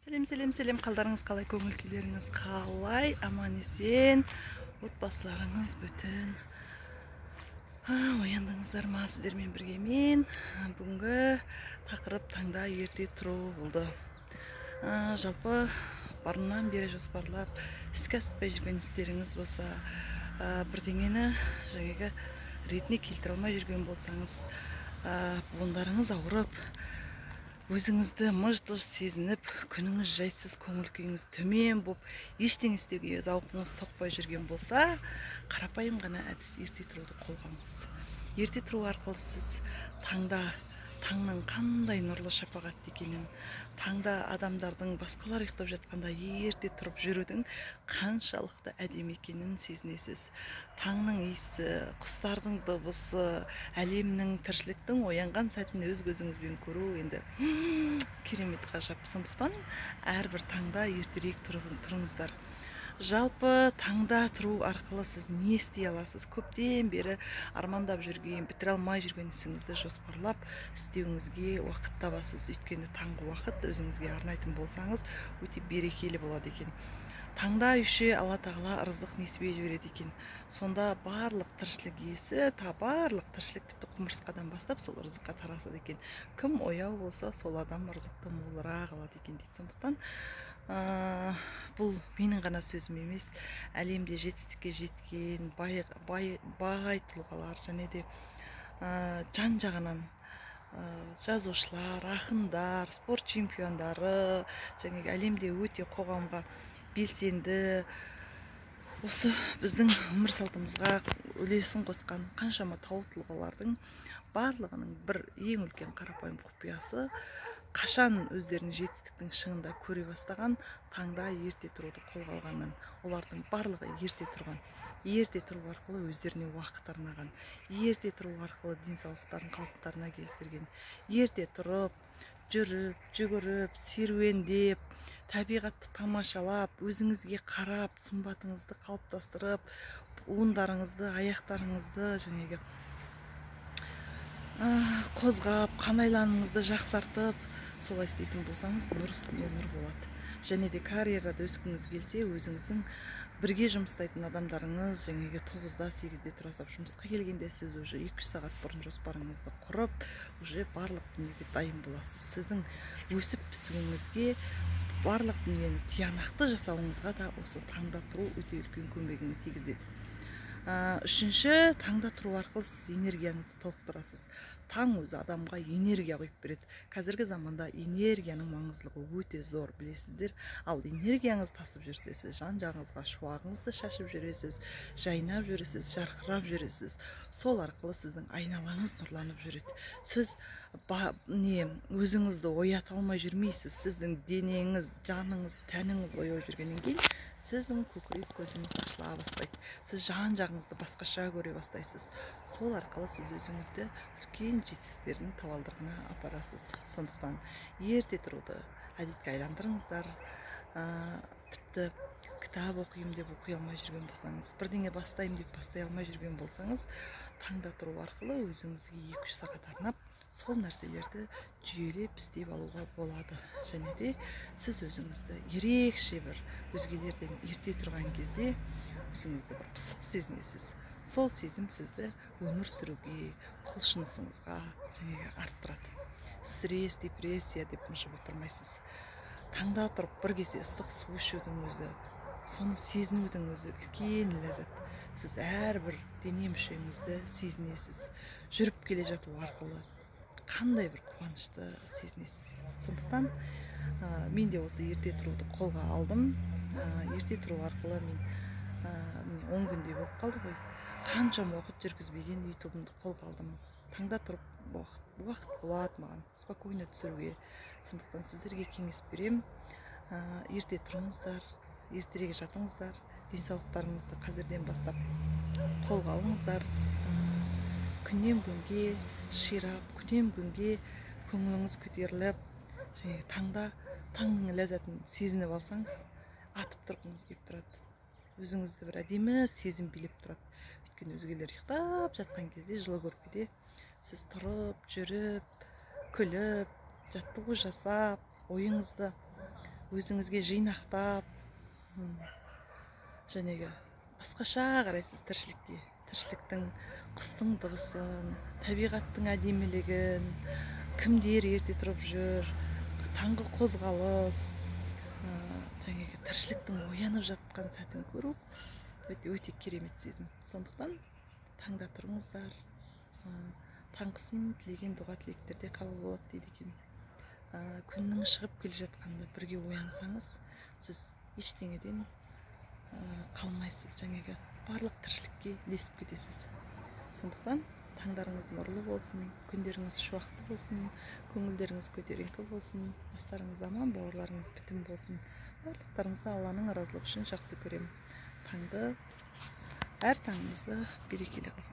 Сәлем, сәлем, сәлем! Қалдарыңыз қалай, көңіл күйлеріңіз қалай? Аман есен, отбасыларыңыз бүтін, ояндыңыздар ма? Сіздермен бірге мен. Бүгінгі тақырып таңда ерте тұру болды. Жалпы бұрыннан бері жоспарлап, іске аспай жүрген істеріңіз болса, бірдеңені жаңағы ретіне келтіре алмай жүрген болсаңыз, буындарыңыз ауырып, өзіңізді мыж-тыж сезініп, күніңіз жайсыз, көңіл күйіңіз төмен болып, ештеңе істеуге зауқыңыз соқпай жүрген болса, қарапайым ғана әдіс: ерте тұруды қолға алыңыз. Ерте тұру арқылы сіз таңда таңның қандай нұрлы, шапағатты екенін, таңда адамдардың, басқалар ұйықтап жатқанда ерте тұрып жүрудің қаншалықты әдемі екенін сезінесіз. Таңның иісі, құстардың дыбысы, әлемнің, тіршіліктің оянған сәтін өз көзіңізбен көру енді керемет, ғажап. Сондықтан әрбір таңда ертерек тұрыңыздар. Жалпы таңда тұру арқылы сіз не істей аласыз? Көптен бері армандап жүрген, бітіре алмай жүрген ісіңізді жоспарлап істеуіңізге уақыт табасыз. Өйткені таңғы уақыт өзіңізге арнайтын болсаңыз, өте берекелі болады екен. Таңда еще Алла Тағала ырзық, несібе жібереді екен. Сонда барлық тіршілік иесі, та барлық тіршілік, тіпті құмырсқадан бастап, сол ырзыққа тарасады екен. Кім ояу болса, сол адам ырзықты молырақ алады екен дейді. Сондықтан бұл менің ғана сөзім емес, әлемде жетістікке жеткен бай, бай, бай тұлғалар және де жан жағынан жазушылар, ақындар, спорт чемпиондары және әлемде өте қоғамға белсенді, осы біздің өмір салтымызға үлесін қосқан қаншама тау тұлғалардың барлығының бір ең үлкен қарапайым құпиясы, қашан өздерін жетістіктің шыңында көре бастаған? Таңда ерте тұруды қолға алғаннан. Олардың барлығы ерте тұрған, ерте тұру арқылы өздеріне уақыт арнаған, ерте тұру арқылы денсаулықтарын қалыптарына келтірген. Ерте тұрып, жүріп, жүгіріп, серуендеп, табиғатты тамашалап, өзіңізге қарап, сымбатыңызды қалыптастырып, буындарыңызды, аяқтарыңызды жаңағы қозғап, қан айналымыңызды жақсартып, солай істейтін болсаңыз, нұр үстіне нұр болады. Және де карьерада өскіңіз келсе, өзіңіздің бірге жұмыс істейтін адамдарыңыз жаңағы 9-да, 8-де тұра салып жұмысқа келгенде, сіз уже 2-3 сағат бұрын жоспарыңызды құрып, уже барлық дүниеге дайын боласыз. Сіздің өсіп пісуіңізге, барлық дүниені тиянақты жасауыңызға да осы таңда тұру өте үлкен көмегін тигізеді. Үшінші, таңда тұру арқылы сіз энергияңызды толықтырасыз. Таң өзі адамға энергия құйып береді. Қазіргі заманда энергияның маңыздылығы өте зор, білесіздер. Ал энергияңыз тасып жүрсе, сіз жан жағыңызға шуағыңызды шашып жүресіз, жайнап жүресіз, жарқырап жүресіз. Сол арқылы сіздің айналаңыз нұрланып жүреді. Сіз не өзіңізді оята алмай жүрмейсіз. Сіздің денеңіз, жаныңыз, тәніңіз ояу жүргеннен кейін, сіздің көкірек көзіңіз ашыла бастайды, сіз жан жағыңызды басқаша көре бастайсыз. Сол арқылы сіз өзіңізді үлкен жетістіктердің табалдырығына апарасыз. Сондықтан ерте тұруды әдетке айландырыңыздар. Тіпті кітап оқимын деп оқи алмай жүрген болсаңыз, бірдеңе бастаймын деп бастай алмай жүрген болсаңыз, таңда тұру арқылы өзіңізге 2-3 сағат арнап, сол нәрселерді жүйелеп істеп алуға болады. Және де сіз өзіңізді ерекше бір, өзгелерден ерте тұрған кезде өзіңізді бір пысық сезінесіз. Сол сезім сізді өмір сүруге құлшынысыңызға жаңағы арттырады. Стресс, депрессия деп мыжып отырмайсыз. Таңда тұрып, бір кесе ыстық су ішудің өзі, соны сезінудің өзі үлкен ләззат. Сіз әрбір дене мүшеңізді сезінесіз. Жүріп келе жату арқылы қандай бір қуанышты сезінесіз. Сондықтан мен де осы ерте тұруды қолға алдым. Ерте тұру арқылы мен міне, 10 күндей болып қалды ғой, қаншама уақыт жүргізбеген Ютубымды қолға алдым. Таңда тұрып уақыт болады маған спокойно түсіруге. Сондықтан сіздерге кеңес беремін: ерте тұрыңыздар, ертерек жатыңыздар, денсаулықтарыңызды қазірден бастап қолға алыңыздар. Күннен күнге ширап, күннен күнге көңіліңіз көтеріліп, және таңда таңның ләззатын сезініп алсаңыз, атып тұрғыңыз келіп тұрады. Өзіңізді бір әдемі сезім билеп тұрады. Өйткені өзгелер ұйықтап жатқан кезде жылы көрпеде сіз тұрып жүріп, күліп, жаттығу жасап, ойыңызды Өзіңізге жинақтап, жәнегі басқаша қарайсыз тіршілікке. Тіршіліктің, құстың дыбысын, табиғаттың әдемілігін, кімдер ерте тұрып жүр, таңғы қозғалыс, жаңағы тіршіліктің оянып жатқан сәтін көру өте өте керемет сезім. Сондықтан таңда тұрыңыздар. Таңғысын тілеген дұға тілектер де қабыл болады дейді екен. Күннің шығып келе жатқанында бірге оянсаңыз, сіз ештеңеден қалмайсыз, жаңағы барлық тіршілікке ілесіп кетесіз. Сондықтан таңдарыңыз нұрлы болсын, күндеріңіз шуақты болсын, көңілдеріңіз көтеріңкі болсын, бастарыңыз аман, бауырларыңыз бүтін болсын. Барлықтарыңызды Алланың разылығы үшін жақсы көремін. Таңды, әр таңымызды берекелі қылсын.